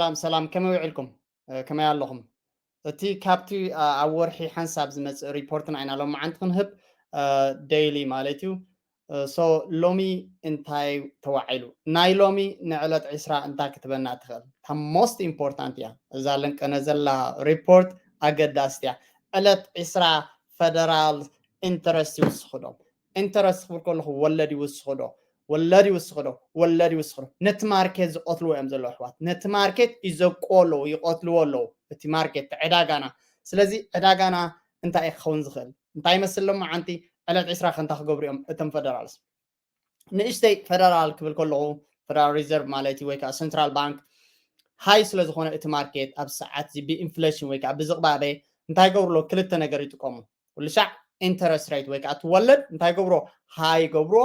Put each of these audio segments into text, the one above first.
ሰላም ሰላም፣ ከመይ ውዒልኩም? ከመይ ኣለኹም? እቲ ካብቲ ኣብ ወርሒ ሓንሳብ ዝመፅእ ሪፖርትና ኢና ሎማዓንቲ ክንህብ፣ ዴይሊ ማለት እዩ። ሶ ሎሚ እንታይ ተዋዒሉ? ናይ ሎሚ ንዕለት ዒስራ እንታይ ክትበና ትኽእል? እታ ሞስት ኢምፖርታንት እያ። እዛ ለንቀነ ዘላ ሪፖርት ኣገዳስቲ እያ። ዕለት ዒስራ ፈደራል ኢንተረስት ይውስኽዶ። ኢንተረስት ክብል ከለኹ ወለድ ይውስኽዶ? ወለድ ይውስኽዶ? ወለድ ይውስኽዶ? ነቲ ማርኬት ዝቐትልዎ እዮም ዘለዉ ኣሕዋት። ነቲ ማርኬት ይዘቅዎ ኣለዉ፣ ይቐትልዎ ኣለዉ። እቲ ማርኬት ዕዳጋና። ስለዚ ዕዳጋና እንታይ እዩ ክኸውን ዝኽእል? እንታይ ይመስል ሎማዓንቲ ዕለት ዒስራ ከንታ ክገብሩ እዮም እቶም ፈደራልስ? ንእሽተይ ፈደራል ክብል ከለኹ፣ ፈደራል ሪዘርቭ ማለት እዩ፣ ወይ ከዓ ሰንትራል ባንክ ሃይ ስለ ዝኾነ እቲ ማርኬት ኣብ ሰዓት እዚ ብኢንፍሌሽን ወይ ከዓ ብዝቕባበ እንታይ ይገብሩ ኣለዉ? ክልተ ነገር ይጥቀሙ። ኩሉ ሻዕ ኢንተረስት ሬት ወይ ከዓ እቲ ወለድ እንታይ ይገብሮ? ሃይ ይገብሮ።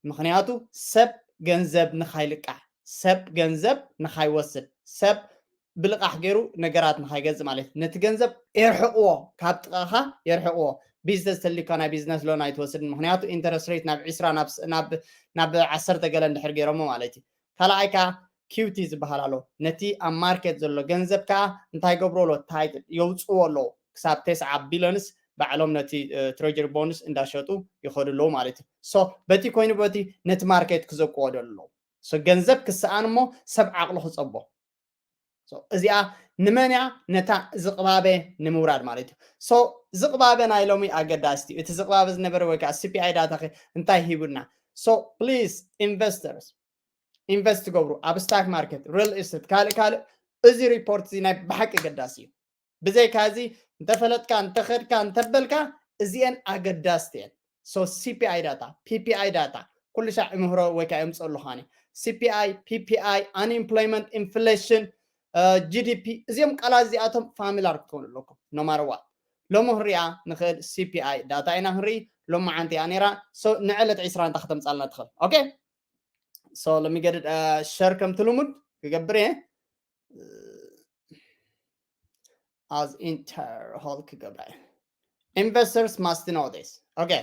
ምኽንያቱ ሰብ ገንዘብ ንኻይልቃሕ፣ ሰብ ገንዘብ ንኻይወስድ፣ ሰብ ብልቓሕ ገይሩ ነገራት ንኻይገዝእ ማለት እዩ። ነቲ ገንዘብ የርሕቕዎ፣ ካብ ጥቓኻ የርሕቕዎ። ቢዝነስ ተሊካ ናይ ቢዝነስ ሎን ኣይትወስድን። ምኽንያቱ ኢንተረስት ሬት ናብ ዒስራ ናብ ስ- ናብ ናብ ዓሰርተ ገለ እንድሕር ገይሮሞ ማለት እዩ። ካልኣይ ከዓ ኪውቲ ዝበሃል ኣሎ። ነቲ ኣብ ማርኬት ዘሎ ገንዘብ ከዓ እንታይ ገብሮ ኣሎ? ታይት የውፅዎ ኣለዉ። ክሳብ ተስዓ ቢሊዮንስ ባዕሎም ነቲ ትሬጀሪ ቦንድስ እንዳሸጡ ይኸዱ ኣለዉ ማለት እዩ። ሶ በቲ ኮይኑ በቲ ነቲ ማርኬት ክዘቅዎ ኣለዉ። ሶ ገንዘብ ክሰኣን እሞ ሰብ ዓቕሉ ክፀቦ። ሶ እዚኣ ንመን እያ? ነታ ዝቕባበ ንምውራድ ማለት እዩ። ሶ ዝቕባበ ናይ ሎሚ ኣገዳስቲ እዩ። እቲ ዝቕባበ ዝነበረ ወይ ከዓ ሲፒኣይ ዳታ እንታይ ሂቡና? ሶ ፕሊዝ ኢንቨስተርስ ኢንቨስት ትገብሩ ኣብ ስታክ ማርኬት፣ ሪል ኤስቴት፣ ካልእ ካልእ፣ እዚ ሪፖርት እዚ ናይ ብሓቂ ኣገዳሲ እዩ። ብዘይካ እዚ እንተፈለጥካ እንተኸድካ እንተበልካ እዚአን ኣገዳስቲ እየን። ሶ ሲፒኣይ ዳታ፣ ፒፒኣይ ዳታ ኩሉ ሻዕ እምህሮ ወይ ከዓ የምፅእ ኣለኹ ኣነ። ሲፒኣይ፣ ፒፒኣይ፣ ኣንኤምፕሎይመንት፣ ኢንፍሌሽን፣ ጂዲፒ፣ እዚኦም ቃላት እዚኣቶም ፋሚላር ክትኮኑ ኣለኩም። ኖማር ዋት ሎሚ ክንሪኣ ንኽእል ሲፒኣይ ዳታ ኢና ክንርኢ። ሎማዓንቲ እያ ነይራ። ሶ ንዕለት ዒስራ እንታይ ከተምፃልና ትኽእል? ኦኬ። So let me get it, uh, share ከም ትልሙድ ክገብር እየ። As entire whole ክገብራ እየ። Investors must know this. Okay.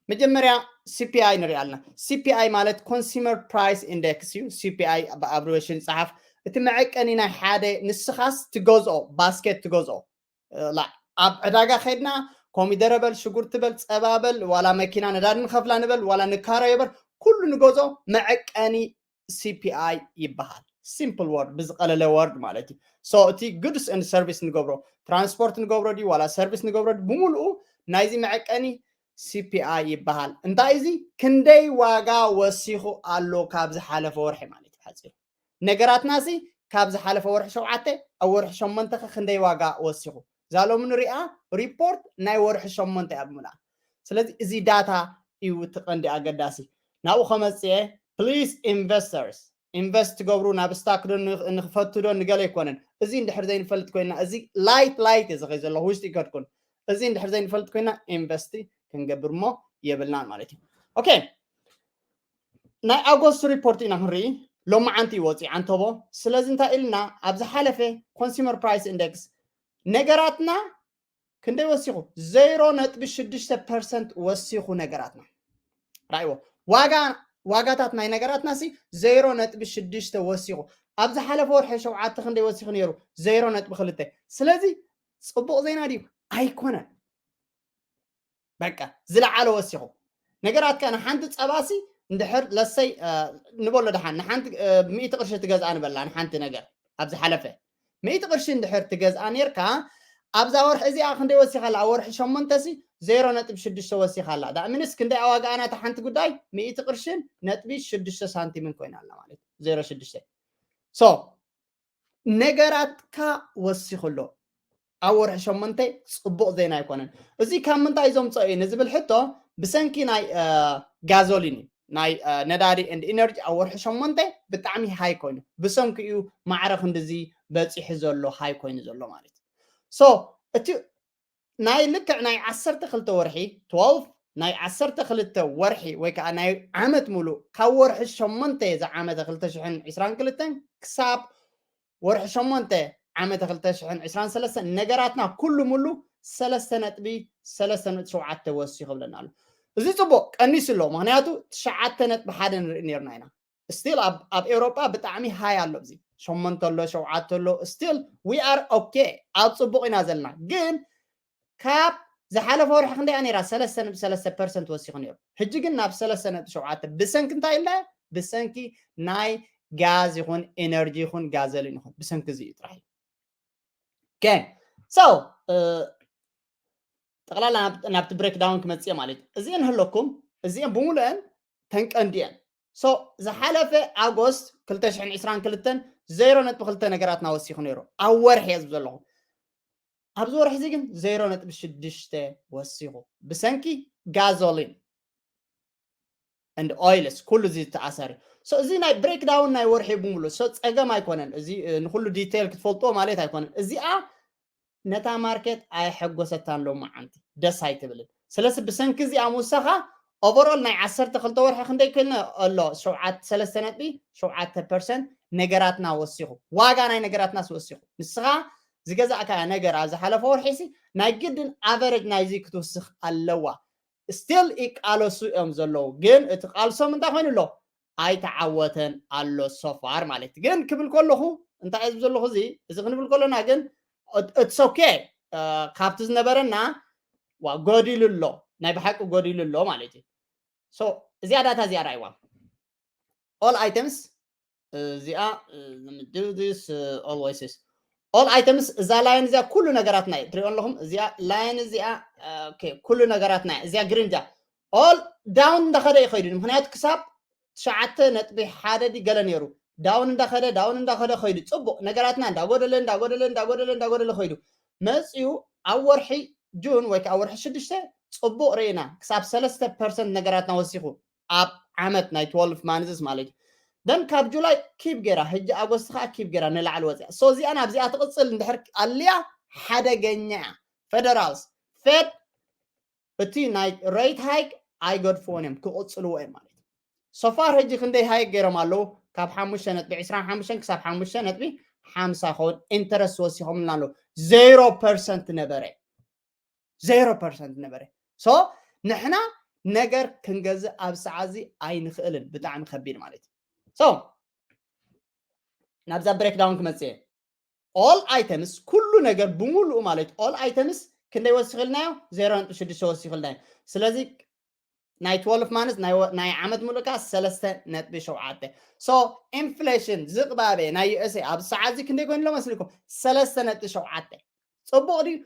መጀመርያ ሲፒኣይ ንሪኣ ኣለና። ሲፒኣይ ማለት ኮንሱመር ፕራይስ ኢንዴክስ እዩ። ሲፒኣይ ብኣብሪዌሽን ይፀሓፍ። እቲ መዐቀኒ ናይ ሓደ ንስኻስ ትገዝኦ ባስኬት ትገዝኦ ላ ኣብ ዕዳጋ ከድና ኮሚደረ በል ሽጉርቲ በል ጸባ በል ዋላ መኪና ነዳዲ ንኸፍላ ንበል ዋላ ንካረዮ በል ኩሉ ንገዝኦ መዐቀኒ ሲፒኣይ ይበሃል። ሲምፕል ወርድ ብዝቐለለ ወርድ ማለት እዩ። ሶ እቲ ጉድስ ኤንድ ሰርቪስ ንገብሮ ትራንስፖርት ንገብሮ ድዩ ዋላ ሰርቪስ ንገብሮ ድዩ ብምሉኡ ናይዚ መዐቀኒ ሲፒኣይ ይበሃል። እንታይ እዚ ክንደይ ዋጋ ወሲኹ ኣሎ ካብ ዝሓለፈ ወርሒ ማለት እዩ ሓፂሩ ነገራትና ሲ ካብ ዝሓለፈ ወርሒ ሸውዓተ ኣብ ወርሒ ሸሞንተ ከ ክንደይ ዋጋ ወሲኹ እዛ ሎሚ ንሪኣ ሪፖርት ናይ ወርሒ ሸሞንተ እያ ብምልኣ ስለዚ እዚ ዳታ እዩ እቲ ቀንዲ ኣገዳሲ ናብኡ ከመፅአ ፕሊስ ኢንቨስተርስ ኢንቨስት ትገብሩ ናብ ስታክ ዶ ንኽፈቱ ዶ ንገለ ኣይኮነን እዚ እንድሕር ዘይንፈልጥ ኮይና እዚ ላይት ላይት እዚ ከይ ዘለኹ ውሽጢ ይከድኩን እዚ እንድሕር ዘይንፈልጥ ኮይና ኢንቨስቲ ክንገብር እሞ የብልናን ማለት እዩ ኦኬ ናይ ኣጎስት ሪፖርት ኢና ክንርኢ ሎማዓንቲ እዩ ወፂ ዓንተቦ ስለዚ እንታይ ኢልና ኣብ ዝሓለፈ ኮንሱመር ፕራይስ ኢንደክስ ነገራትና ክንደይ ወሲኹ ዜሮ ነጥቢ ሽዱሽተ ፐርሰንት ወሲኹ ነገራትና ራይዎ ዋጋ ዋጋታት ናይ ነገራትና ሲ ዜሮ ነጥቢ ሽዱሽተ ወሲኹ ኣብ ዝሓለፈ ወርሒ ሸውዓተ ክንደይ ወሲኹ ነይሩ ዜሮ ነጥቢ ክልተ ስለዚ ፅቡቕ ዜና ድዩ ኣይኮነን በቃ ዝለዓለ ወሲኹ ነገራት ከ ንሓንቲ ፀባሲ እንድሕር ለሰይ ንበሎ ደሓን ንሓንቲ ሚእቲ ቅርሺ ትገዝኣ ንበላ ንሓንቲ ነገር ኣብ ዝሓለፈ ሚእቲ ቅርሺ እንድሕር ትገዝኣ ነርካ ኣብዛ ወርሒ እዚኣ ክንደይ ወሲኻ ኣላ ኣብ ወርሒ ሸሞንተ ሲ ዜሮ ነጥቢ ሽዱሽተ ወሲኻ ኣላ ዳ ምንስ ክንደይ ኣዋጋኣና እታ ሓንቲ ጉዳይ ሚእቲ ቅርሽን ነጥቢ ሽዱሽተ ሳንቲምን ኮይና ኣላ ማለት ዜሮ ሽዱሽተ ሶ ነገራትካ ወሲኹ ኣሎ ኣብ ወርሒ ሸሞንተ ፅቡቕ ዜና ኣይኮነን እዚ ካብ ምንታይ ዘምፅኦ እዩ ንዝብል ሕቶ ብሰንኪ ናይ ጋዞሊን እዩ ናይ ነዳዲ ኤንድ ኢነርጂ ኣብ ወርሒ ሸሞንተ ብጣዕሚ ሃይ ኮይኑ ብሰንኪ እዩ ማዕረ ክንድዚ በፂሑ ዘሎ ሃይ ኮይኑ ዘሎ ማለት እዩ ሶ እቲ ናይ ልክዕ ናይ ዓሰርተ ክልተ ወርሒ ትዋልፍ ናይ ዓሰርተ ክልተ ወርሒ ወይ ከዓ ናይ ዓመት ሙሉእ ካብ ወርሒ ሸሞንተ ዝዓመተ ክልተ ሽሕን ዕስራን ክልተን ክሳብ ወርሒ ሸሞንተ ዓመተ ክልተ ሽሕን ዕስራን ሰለስተን ነገራትና ኩሉ ሙሉ ሰለስተ ነጥቢ ሰለስተ ነጥቢ ሸውዓተ ወሲኹ ይብለና ኣሎ እዚ ፅቡቅ ቀኒሱ ኣሎ ምክንያቱ ትሽዓተ ነጥቢ ሓደ ንርኢ ነርና ኢና ስቲል ኣብ ኤውሮጳ ብጣዕሚ ሃይ ኣሎ እዚ ሸሞንተ ኣሎ፣ ሸውዓተ ኣሎ። Still we are okay፣ ኣብ ፅቡቕ ኢና ዘለና። ግን ካብ ዝሓለፈ ወርሒ ክንደይ እያ ነይራ? ሰለስተ ነጥቢ ሰለስተ ፐርሰንት ወሲኹ ነይሩ። ሕጂ ግን ናብ ሰለስተ ነጥቢ ሸውዓተ። ብሰንኪ እንታይ ኢልና? ብሰንኪ ናይ ጋዝ ይኹን ኤነርጂ ይኹን ጋዘሊን ይኹን ብሰንኪ እዚ እዩ ጥራሕ እዩ። Okay, so ጠቕላላ ናብቲ ብሬክዳውን ክመፅእ ማለት እዩ። እዚአን ህለኩም፣ እዚአን ብምሉአን ተንቀንዲአን። So ዝሓለፈ ኣጎስት ክልተ ሽሕን ዕስራን ክልተን ዜሮ ነጥቢ ክልተ ነገራትና ወሲኹ ነይሩ ኣብ ወርሒ እየ ዝብ ዘለኹ። ኣብዚ ወርሒ እዚ ግን ዜሮ ነጥቢ ሽዱሽተ ወሲኹ ብሰንኪ ጋዞሊን and oils ኩሉ እዚ ዝተኣሳሪ። So እዚ ናይ ብሬክዳውን ናይ ወርሒ ብምሉ። So ፀገም ኣይኮነን። እዚ ንኩሉ ዲቴይል ክትፈልጥዎ ማለት ኣይኮነን። እዚኣ ነታ ማርኬት ኣየሐጎሰታን ሎማዓንቲ፣ ደስ ኣይትብልን። ስለዚ ብሰንኪ እዚኣ ምውሳኻ ኦቨርኦል ናይ ዓሰርተ ክልተ ወርሒ ክንደይ ኮይና ኣሎ? ሸውዓተ፣ ሰለስተ ነጥቢ ሸውዓተ ፐርሰንት ነገራትና ወሲኹ፣ ዋጋ ናይ ነገራትና ወሲኹ። ንስኻ ዝገዛእካ ነገር ኣብ ዝሓለፈ ወርሒ ሲ ናይ ግድን ኣቨሬጅ ናይዚ ክትውስኽ ኣለዋ። ስቲል ይቃለሱ እዮም ዘለዉ፣ ግን እቲ ቃልሶም እንታይ ኮይኑ ኣሎ? ኣይተዓወተን ኣሎ ሶፋር ማለት። ግን ክብል ከለኹ እንታይ እየ ዝብል ዘለኹ? እዚ እዚ ክንብል ከለና ግን it's okay፣ ካብቲ ዝነበረና ዋ ጎዲሉ ኣሎ፣ ናይ ብሓቂ ጎዲሉ ኣሎ ማለት እዩ። So እዚኣ ዳታ እዚኣ ራይዋ all items እዚኣ this always is all items። እዛ ላይን እዚኣ ኩሉ ነገራትና እዩ ትሪኦ ኣለኹም። እዚኣ ላይን እዚኣ ኩሉ ነገራትና እዚኣ ግሪን እዚኣ all ዳውን እንዳኸደ ይኸይዱ። ምክንያቱ ክሳብ ትሽዓተ ነጥቢ ሓደ ዲ ገለ ነይሩ፣ ዳውን እንዳኸደ ዳውን እንዳኸደ ኸይዱ። ፅቡቅ ነገራትና እንዳጎደለ እንዳጎደለ እንዳጎደለ እንዳጎደለ ኸይዱ መፅዩ ኣብ ወርሒ ጁን ወይ ከዓ ወርሒ ሽዱሽተ ፅቡቅ ርኢና ክሳብ ሰለስተ ፐርሰንት ነገራትና ወሲኹ ኣብ ዓመት ናይ ትወልፍ ማንዝስ ማለት እዩ። ደን ካብ ጁላይ ኪብ ገይራ ሕጂ ኣጎስት ከዓ ኪብ ገይራ ንላዕሊ ወፅያ። So እዚኣ ናብዚኣ ትቕፅል እንድሕር ኣልያ ሓደገኛ እያ። ፌደራልስ ፌድ እቲ ናይ ሬት ሃይክ ኣይገድፍዎን እዮም፣ ክቕፅልዎ እዮም ማለት እዩ። ሶፋር ሕጂ ክንደይ ሃይክ ገይሮም ኣለዉ? ካብ ሓሙሽተ ነጥቢ ዕስራን ሓሙሽተን ክሳብ ሓሙሽተ ነጥቢ ሓምሳ ኸውን ኢንተረስት ወሲኾምልና ኣለዉ። ዜሮ ፐርሰንት ነበረ፣ ዜሮ ፐርሰንት ነበረ። So ንሕና ነገር ክንገዝእ ኣብ ሰዓት እዚ ኣይንኽእልን፣ ብጣዕሚ ከቢድ ማለት እዩ። So ናብዛ ብሬክዳውን ክመፅእ እየ። All items ኩሉ ነገር ብምሉኡ ማለት all items ክንደይ ወሲኽልናዮ? ዜሮ ነጥቢ ሽዱሽተ ወሲኽልናዮ። ስለዚ ናይ ትወልፍ ማንስ ናይ ዓመት ሙሉእ ከዓ ሰለስተ ነጥቢ ሸውዓተ። So ኢንፍሌሽን ዝቕባበ ናይ ዩ ኤስ ኤ ኣብ ሰዓት እዚ ክንደይ ኮይኑ ኣሎ መስልኩም? ሰለስተ ነጥቢ ሸውዓተ። ፅቡቕ ድዩ?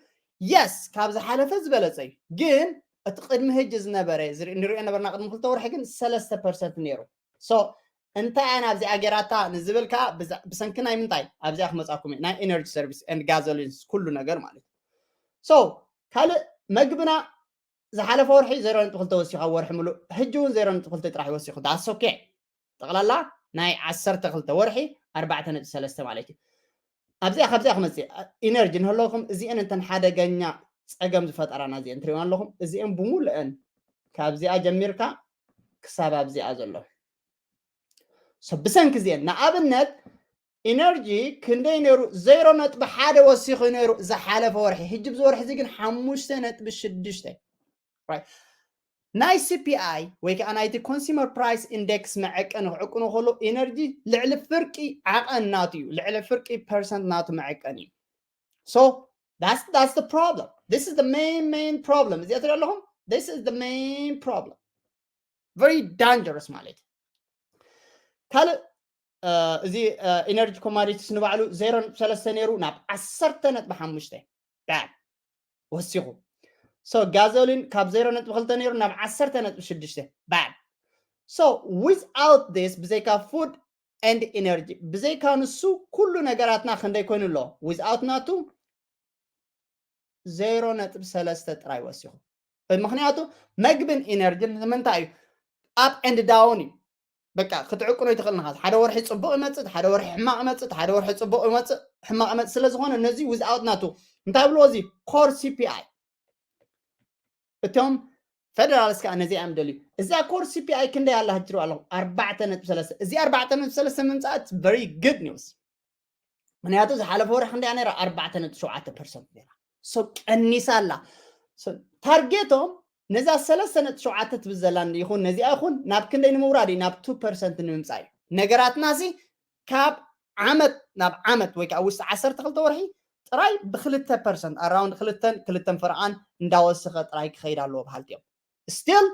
የስ፣ ካብ ዝሓለፈ ዝበለፀ እዩ። ግን እቲ ቅድሚ ሕጂ ዝነበረ ንሪኦ ነበርና ቅድሚ ክልተ ወርሒ ግን ሰለስተ ፐርሰንት ነይሩ። So እንታይ እያ ናብዚኣ ገይራታ ንዝብል ከዓ ብሰንኪ ናይ ምንታይ ኣብዚኣ ክመፃኩም እየ፣ ናይ ኤነርጂ ሰርቪስ ኤንድ ጋዞሊንስ ኩሉ ነገር ማለት እዩ። So ካልእ መግብና ዝሓለፈ ወርሒ ዜሮ ነጥቢ ክልተ ወሲኻ ወርሒ ሙሉእ፣ ሕጂ እውን ዜሮ ነጥቢ ክልተ ጥራሕ ይወሲኹ። ዳስ ኦኬ። ጠቕላላ ናይ ዓሰርተ ክልተ ወርሒ ኣርባዕተ ነጥቢ ሰለስተ ማለት እዩ። ኣብዚኣ ካብዚኣ ክመፅእ ኢነርጂ ንህለኩም እዚአን እንተን ሓደገኛ ፀገም ዝፈጠራና እዚአን ትሪእዋ ኣለኹም። እዚአን ብምሉአን ካብዚኣ ጀሚርካ ክሳብ ኣብዚኣ ዘሎ ብሰንኪ እዚአን ንኣብነት ኢነርጂ ክንደይ ነይሩ? ዜሮ ነጥቢ ሓደ ወሲኹ ነይሩ ዝሓለፈ ወርሒ። ሕጂ ብዚ ወርሒ እዚ ግን ሓሙሽተ ነጥቢ ሽዱሽተ። ናይ ሲ ፒ ኣይ ወይ ከዓ ናይቲ ኮንሱመር ፕራይስ ኢንዴክስ መዐቀኒ ክዕቅኖ ከሎ ኢነርጂ ልዕሊ ፍርቂ ዓቐን ናቱ እዩ፣ ልዕሊ ፍርቂ ፐርሰንት ናቱ መዐቀኒ እዩ። So that's that's the problem, this is the main main problem። እዚኣ ትሪኦ ኣለኹም፣ this is the main problem፣ very dangerous ማለት እዩ። ካልእ እዚ ኢነርጂ ኮማዲቲስ ንባዕሉ ዜሮ ነጥቢ ሰለስተ ነይሩ ናብ ዓሰርተ ነጥቢ ሓሙሽተ ባድ ወሲኹ። So ጋዞሊን ካብ ዜሮ ነጥቢ ክልተ ነይሩ ናብ ዓሰርተ ነጥቢ ሽዱሽተ ባድ። So without this ብዘይካ ፉድ ኤንድ ኢነርጂ ብዘይካ ንሱ ኩሉ ነገራትና ክንደይ ኮይኑ ኣሎ? Without ናቱ ዜሮ ነጥቢ ሰለስተ ጥራይ ወሲኹ። ምክንያቱ መግብን ኢነርጂን ንምንታይ እዩ? ኣፕ ኤንድ ዳውን እዩ። በቃ ክትዕቅኖ ይትኽእል ንኻ። ሓደ ወርሒ ፅቡቕ ይመፅእ፣ ሓደ ወርሒ ሕማቕ ይመፅእ፣ ሓደ ወርሒ ፅቡቕ ይመፅእ፣ ሕማቕ ይመፅእ። ስለ ዝኾነ ነዚ ዊዝኣውት ናቱ እንታይ ብልዎ እዚ ኮር ሲ ፒ ኣይ እቶም ፌደራልስ ከዓ ነዚ እዮም ደልዩ። እዛ ኮር ሲ ፒ ኣይ ክንደይ ኣላ ህጅሩ ኣለኹ ኣርባዕተ ነጥቢ ሰለስተ። እዚ ኣርባዕተ ነጥቢ ሰለስተ ምምፃእ very good news። ምክንያቱ ዝሓለፈ ወርሒ ክንደይ ነራ ኣርባዕተ ነጥቢ ሸውዓተ ፐርሰንት ነራ። So ቀኒሳ ኣላ። ታርጌቶም ነዛ ሰለስተ ነጥቢ ሸውዓተ ትብል ዘላ ይኹን ነዚኣ ይኹን ናብ ክንደይ ንምውራድ እዩ? ናብ ቱ ፐርሰንት ንምምፃእ እዩ። ነገራትና ሲ ካብ ዓመት ናብ ዓመት ወይ ከዓ ውሽጢ ዓሰርተ ክልተ ወርሒ ጥራይ ብክልተ ፐርሰንት ኣራውንድ ክልተን ክልተን ፍርቓን እንዳወሰኸ ጥራይ ክኸይድ ኣለዎ በሃልቲ እዮም። ስቲል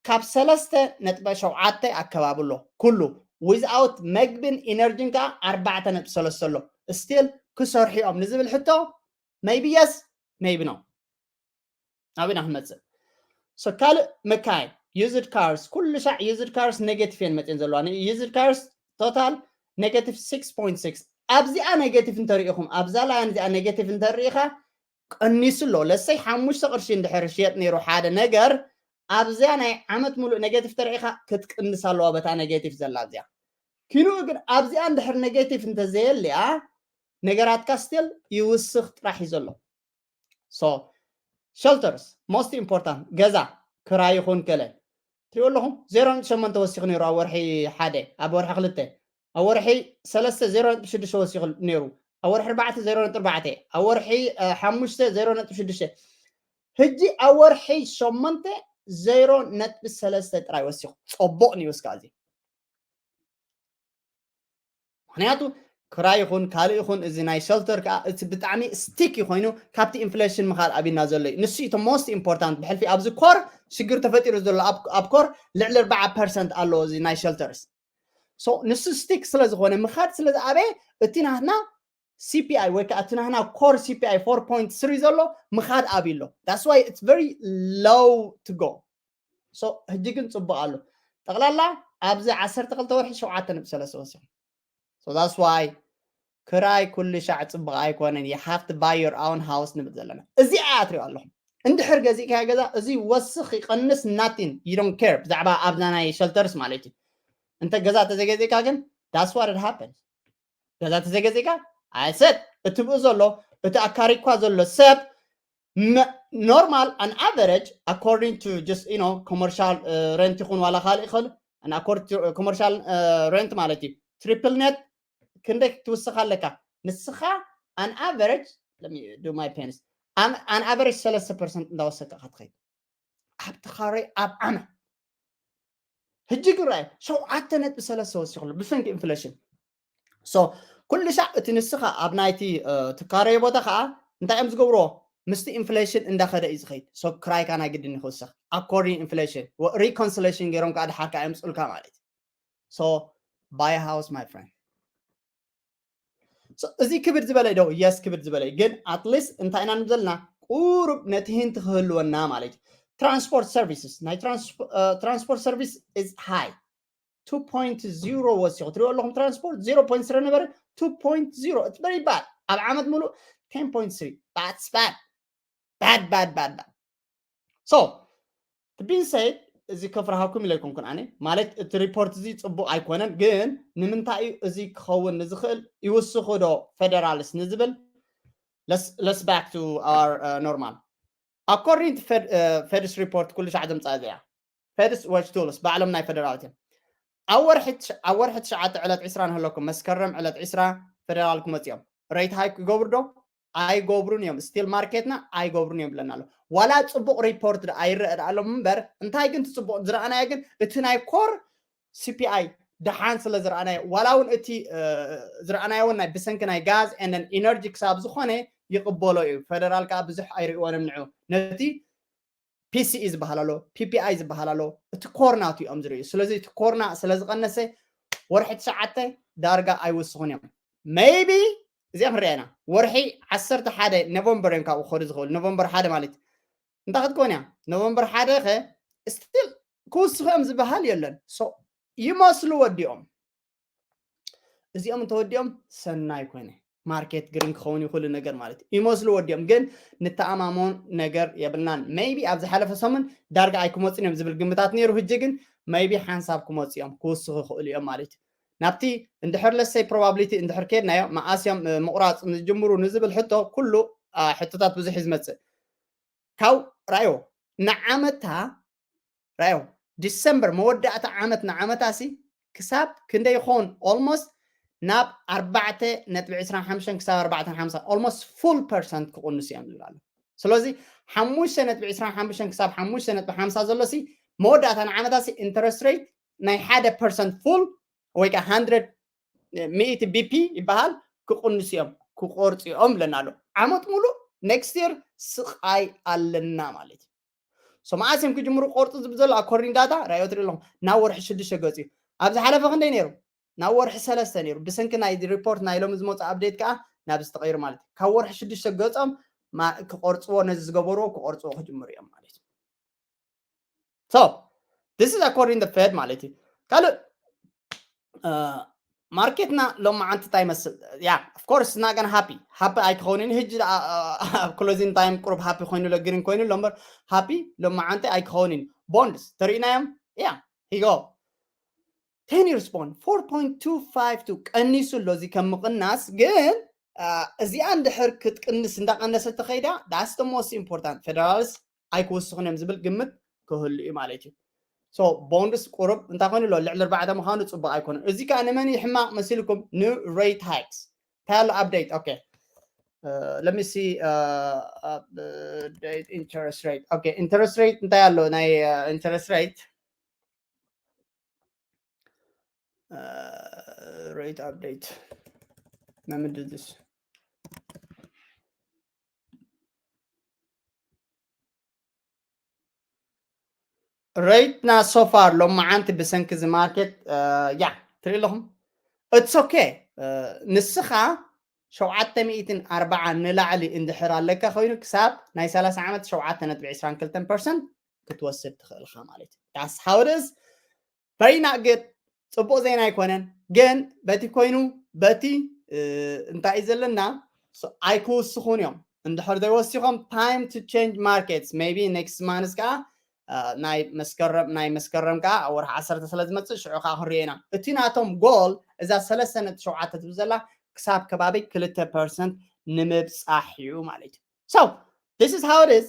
ካብ ሰለስተ ነጥቢ ሸውዓተ ኣከባቢ ኣሎ ኩሉ፣ ዊዝኣውት መግብን ኢነርጂን ከዓ ኣርባዕተ ነጥቢ ሰለስተ ኣሎ። ስቲል ክሰርሑ እዮም ንዝብል ሕቶ maybe yes, maybe no። ናበይና ክንመፅእ? So ካልእ መካይን ዩዝድ ካርስ፣ ኩሉ ሻዕ ዩዝድ ካርስ ኔጌቲቭ እየን መፅን ዘለዋ። ዩዝድ ካርስ ቶታል ኔጌቲቭ ሲክስ ፖይንት ሲክስ። ኣብዚኣ ኔጌቲቭ እንተሪኢኹም፣ ኣብዛ ላይን እዚኣ ኔጌቲቭ እንተሪኢኻ ቀኒሱ ኣሎ። ለሰይ ሓሙሽተ ቅርሺ እንድሕር ሽየጥ ነይሩ ሓደ ነገር፣ ኣብዚኣ ናይ ዓመት ሙሉእ ኔጌቲቭ ተሪኢኻ ክትቅንስ ኣለዋ በታ ኔጌቲቭ ዘላ እዚኣ። ኪንኡ ግን ኣብዚኣ እንድሕር ኔጌቲቭ እንተዘየልያ ነገራትካ ስቲል ይውስኽ ጥራሕ እዩ ዘሎ። So shelters most important፣ ገዛ ክራይ ይኹን ከለ ትሪኦ ኣለኹም ዜሮ ነጥቢ ሸሞንተ ወሲኹ ነይሩ ኣብ ወርሒ ሓደ፣ ኣብ ወርሒ ክልተ፣ ኣብ ወርሒ ሰለስተ ዜሮ ነጥቢ ሽዱሽተ ወሲኹ ነይሩ፣ ኣብ ወርሒ ኣርባዕተ ዜሮ ነጥቢ ኣርባዕተ፣ ኣብ ወርሒ ሓሙሽተ ዜሮ ነጥቢ ሽዱሽተ፣ ሕጂ ኣብ ወርሒ ሸሞንተ ዜሮ ነጥቢ ሰለስተ ጥራይ ወሲኹ። ፅቡቕ ኒውስ ከዓ እዚ። ምክንያቱ ክራይ ይኹን ካልእ ይኹን እዚ ናይ ሸልተር ከዓ እቲ ብጣዕሚ ስቲክ ኮይኑ ካብቲ ኢንፍሌሽን ምኻድ ኣብና ዘሎ እዩ። ንሱ እቲ ሞስት ኢምፖርታንት። ብሕልፊ ኣብዚ ኮር ሽግር ተፈጢሩ ዘሎ ኣብ ኮር ልዕሊ ኣርባዓ ፐርሰንት ኣሎ እዚ ናይ ሸልተርስ። ንሱ ስቲክ ስለ ዝኾነ ምኻድ ስለ ዝኣበየ እቲ ናትና ሲፒኣይ ወይ ከዓ እቲ ናትና ኮር ሲፒኣይ ፎር ፖይንት ስሪ ዘሎ ምኻድ ኣብዩ ኣሎ። That's why it's very low to go። ሕጂ ግን ፅቡቅ ኣሎ። ጠቅላላ ኣብዚ ዓሰርተ ክልተ ወርሒ ሸውዓተ ነጥቢ ሰለስተ ወሲኹ። That's why ክራይ ኩሉ ሻዕ ፅቡቅ ኣይኮነን። You have to buy your own house ንብል ዘለና። እዚኣ እያ ትሪኦ ኣለኹም። እንድሕር ገዚእካ ገዛ እዚ ወስኽ ይቀንስ nothing, you don't care ብዛዕባ ኣብዛ ናይ ሸልተርስ ማለት እዩ። እንተ ገዛ ተዘገዚእካ ግን that's what happens። ገዛ ተዘገዚእካ ኣይሰጥ እትብኡ ዘሎ እቲ ኣካሪኳ ዘሎ ሰብ ኖርማል an average according to just you know commercial rent ይኹን ዋላ ካልእ ይኽእል commercial rent ማለት እዩ። ትሪፕል ኔት ክንደይ ክትውስኽ ኣለካ ንስኻ? An average, let me do my penis, an average ሰለስተ ፐርሰንት እንዳወሰካ ክትኸይድ ኣብቲ ካሬ ኣብ ዓመት። ሕጂ ግን ራእዩ ሸውዓተ ነጥቢ ሰለስተ ወሲኹ ኣሎ ብሰንኪ ኢንፍሌሽን። ኩሉ ሻዕ እቲ ንስኻ ኣብ ናይቲ ትካረዮ ቦታ ከዓ እንታይ እዮም ዝገብርዎ? ምስቲ ኢንፍሌሽን እንዳኸደ እዩ ዝኸይድ። ክራይካ ናይ ግድን ይክውስኽ። According ኢንፍሌሽን ሪኮንስሌሽን ገይሮም ከዓ ድሓር ከዓ የምፅኡልካ ማለት እዩ። Buy a house, my friend. እዚ ክብድ ዝበለ ዶ? የስ ክብድ ዝበለ። ግን ኣትሊስት እንታይ ኢና ንብል ዘለና? ቁሩብ ነቲ ሂንት ክህልወና ማለት እዩ። ትራንስፖርት ሰርቪስስ፣ ናይ ትራንስፖርት ሰርቪስ ኢዝ ሃይ። ቱ ፖይንት ዜሮ ወሲኹ ትሪኦ ኣለኹም። ትራንስፖርት ዜሮ ፖይንት ስሪ ነበረ፣ ቱ ፖይንት ዜሮ። It's very bad። ኣብ ዓመት ሙሉእ ቴን ፖይንት ስሪ። That's bad. Bad, bad, bad, bad. So to being said, እዚ ከፍርሃኩም ኢለ ኣይኮንኩን ኣነ። ማለት እቲ ሪፖርት እዚ ፅቡቅ ኣይኮነን፣ ግን ንምንታይ እዩ እዚ ክኸውን ንዝኽእል ይውስኹ ዶ ፌደራልስ ንዝብል? Let's back to our normal. According to Fed's report ኩሉ ሻዕ ዘምፃ እዚኣ ፌድስ ዋች ቱልስ ባዕሎም ናይ ፌደራል እዮም። ኣብ ወርሒ ትሽዓተ ዕለት ዒስራ ንህለኩም፣ መስከረም ዕለት ዒስራ ፌደራል ክመፅኦም ሬት ሃይክ ይገብሩ ዶ? ኣይገብሩን እዮም። ስቲል ማርኬትና ኣይገብሩን እዮም ብለና ኣሎ። ዋላ ፅቡቅ ሪፖርት ኣይረአ ዳኣሎም እምበር እንታይ ግን ትፅቡቅ ዝረኣናዮ ግን እቲ ናይ ኮር ሲፒኣይ ደሓን ስለ ዝረኣናዮ ዋላ እውን እቲ ዝረኣናዮ እውን ናይ ብሰንኪ ናይ ጋዝ ኤንደን ኢነርጂ ክሳብ ዝኾነ ይቕበሎ እዩ። ፌደራል ከዓ ብዙሕ ኣይርእወንም ንዑ ነቲ ፒሲኢ ዝበሃል ኣሎ፣ ፒፒኣይ ዝበሃል ኣሎ። እቲ ኮርና እቲኦም ዝርእዩ። ስለዚ እቲ ኮርና ስለ ዝቐነሰ ወርሒ ትሽዓተ ዳርጋ ኣይውስኹን እዮም። ሜይቢ እዚኦም ንሪኣ ኢና። ወርሒ ዓሰርተ ሓደ ኖቨምበር እዮም ካብኡ ክኸዱ ዝኽእሉ። ኖቨምበር ሓደ ማለት እንታይ ክትከውን እያ? ኖቨምበር ሓደ ኸ ስቲል ክውስኹ እዮም ዝበሃል የለን። ይመስሉ ወዲኦም። እዚኦም እንተወዲኦም ሰናይ ኮይነ ማርኬት ግሪን ክኸውን ይኽእሉ ነገር ማለት እዩ። ይመስሉ ወዲኦም ግን ንተኣማሞን ነገር የብልናን። ሜይቢ ኣብ ዝሓለፈ ሰሙን ዳርጋ ኣይክመፁን እዮም ዝብል ግምታት ነይሩ። ህጂ ግን ሜይቢ ሓንሳብ ክመፁ እዮም ክውስኹ ይኽእሉ እዮም ማለት እዩ። ናብቲ እንድሕር ለሰይ ፕሮባብሊቲ እንድሕር ከድናዮ መኣስ እዮም ምቁራፅ ዝጅምሩ ንዝብል ሕቶ ኩሉ ሕቶታት ብዙሕ እዩ ዝመፅእ። ካብ ራዮ ንዓመታ ራዮ ዲሰምበር መወዳእታ ዓመት ንዓመታ ሲ ክሳብ ክንደይ ይኸውን? ኦልሞስት ናብ ኣርባዕተ ነጥቢ ዕስራን ሓሙሽተን ክሳብ ኣርባዕተ ሓምሳ ኦልሞስት ፉል ፐርሰንት ክቕንሱ እዮም ዝብል ኣሎ። ስለዚ ሓሙሽተ ነጥቢ ዕስራን ሓሙሽተን ክሳብ ሓሙሽተ ነጥቢ ሓምሳ ዘሎ ሲ መወዳእታ ንዓመታ ሲ ኢንተረስት ሬት ናይ ሓደ ፐርሰንት ፉል ወይ ከዓ ሃንድረድ ሚእቲ ቢፒ ይበሃል ክቕንሱ እዮም ክቆርፁ እዮም ብለና ኣሎ። ዓመት ሙሉእ next year ስቓይ ኣለና ማለት እዩ። So መዓስ እዮም ክጅምሩ ቆርፂ ዝብል ዘሎ according data ራእዮ ትርኢ ኣለኹም ናብ ወርሒ ሽዱሽተ ገፅ እዩ። ኣብ ዝሓለፈ ክንደይ ነይሩ? ናብ ወርሒ ሰለስተ ነይሩ። ብሰንኪ ናይ ሪፖርት ናይ ሎሚ ዝመፁ update ከዓ ናብዚ ተቐይሩ ማለት እዩ። ካብ ወርሒ ሽዱሽተ ገፆም ክቆርፅዎ ነዚ ዝገበርዎ ክቆርፅዎ ክጅምሩ እዮም ማለት እዩ። So this is according the Fed ማለት እዩ። ካልእ ማርኬትና ሎማዓንቲ እንታይ ይመስል? Yeah, of course it's not gonna happy. Happy ኣይክኸውንን። ሕጂ ኣብ closing time ቁሩብ happy ኮይኑ ኣሎ፣ green ኮይኑ ኣሎ እምበር happy ሎማዓንቲ ኣይክኸውንን። ቦንድስ ተሪእናዮም። Yeah, here you go. Ten years bond four point two five two ቀኒሱ ኣሎ። እዚ ከም ምቕናስ ግን እዚኣ እንድሕር ክትቅንስ እንዳቐነሰት ተኸይዳ that's the most important. ፌደራልስ ኣይክውስኹን እዮም ዝብል ግምት ክህሉ እዩ ማለት እዩ። So ቦንድስ ቁሩብ እንታይ ኮይኑ ኣሎ? ልዕሊ ኣርባዕተ ምዃኑ ፅቡቅ ኣይኮነን። እዚ ከዓ ንመን እዩ ሕማቅ መሲልኩም? ን rate hikes እንታይ ኣሎ update? Okay, let me see. Update interest rate. Okay, interest rate እንታይ ኣሎ? ናይ interest rate rate update. Let me do this. Rate ና so far ሎማዓንቲ ብሰንኪ እዚ market yeah ትርኢ ኣለኹም። It's okay. ንስኻ ሸውዓተ ሚእትን ኣርባዓን ንላዕሊ እንድሕር ኣለካ ኮይኑ ክሳብ ናይ ሰላሳ ዓመት ሸውዓተ ነጥቢ ዕስራን ክልተን ፐርሰንት ክትወስድ ትኽእል ኢኻ ማለት እዩ። That's how it is. Very not good. ፅቡቅ ዜና ኣይኮነን። ግን በቲ ኮይኑ በቲ እንታይ እዩ ዘለና? ኣይክውስኹን እዮም። እንድሕር ዘይወሲኾም time to change markets, maybe next month ከዓ ናይ መስከረም ናይ መስከረም ከዓ ወርሒ ዓሰርተ ስለ ዝመፅእ ሽዑ ከዓ ክንሪኦ ኢና። እቲ ናቶም goal እዛ ሰለስተ ነጥቢ ሸውዓተ ትብል ዘላ ክሳብ ከባቢ ክልተ ፐርሰንት ንምብፃሕ እዩ ማለት እዩ። So this is how it is.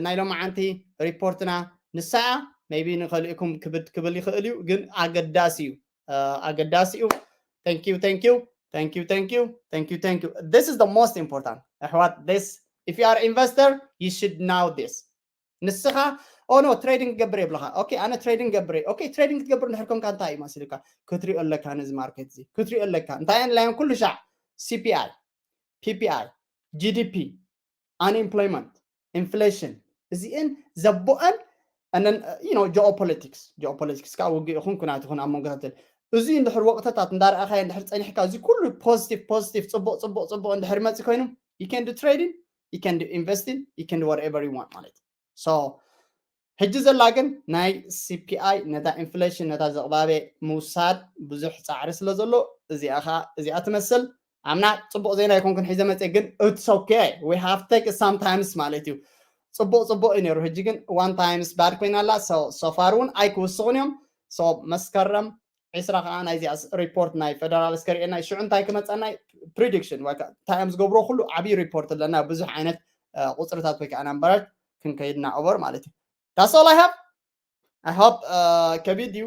ናይ ሎማዓንቲ ሪፖርትና ንሳ እያ። Maybe ንኸልእኩም ክብድ ክብል ይኽእል እዩ፣ ግን ኣገዳሲ እዩ። ኣገዳሲ እዩ። Thank you, thank you, thank you, thank you, thank you, thank you. This is the most important ኣሕዋት። This, if you are investor, you should know this. ንስኻ oh no trading ክገብር የብልኻ። Okay ኣነ trading ገብር። Okay trading ክትገብር እንድሕር ኮንካ እንታይ እዩ መሲልካ? ክትሪኦ ኣለካ ነዚ market እዚ ክትሪኦ ኣለካ። እንታይ እየን ኢላዮም ኩሉ ሻዕ? CPI, PPI, GDP, unemployment, inflation እዚኤን ዘቦአን and then you know geopolitics. Geopolitics ከዓ ውግእ ይኹን ኩናት ይኹን ኣብ መንጎታት እዚ እንድሕር ወቅተታት እንዳረኣኻዮ እንድሕር ፀኒሕካ እዚ ኩሉ positive positive ፅቡቅ ፅቡቅ ፅቡቅ እንድሕር መፂ ኮይኑ you can do trading, you can do investing, you can do whatever you want ማለት እዩ። So ሕጂ ዘላ ግን ናይ CPI ነታ inflation ነታ ዘቕባበ ምውሳድ ብዙሕ ፃዕሪ ስለ ዘሎ እዚኣ ከዓ እዚኣ ትመስል። ኣምና ፅቡቅ ዜና ኣይኮንኩን ሒዘ መፀ ግን it's okay, we have take sometimes ማለት እዩ። ፅቡቅ ፅቡቅ እዩ ነይሩ። ሕጂ ግን one times bad ኮይና ኣላ። So far እውን ኣይክውስኹን እዮም። So መስከረም ዕስራ ከዓ ናይዚኣ ሪፖርት ናይ ፌደራል እስከ ሪኤና ሽዑ እንታይ ክመፀና prediction ወይ እንታይ እዮም ዝገብርዎ ኩሉ ዓብዪ ሪፖርት ኣለና። ብዙሕ ዓይነት ቁፅርታት ወይ ከዓ ናምበራት ክንከይድና over ማለት እዩ። That's all I have. I hope ከቢድ እዩ።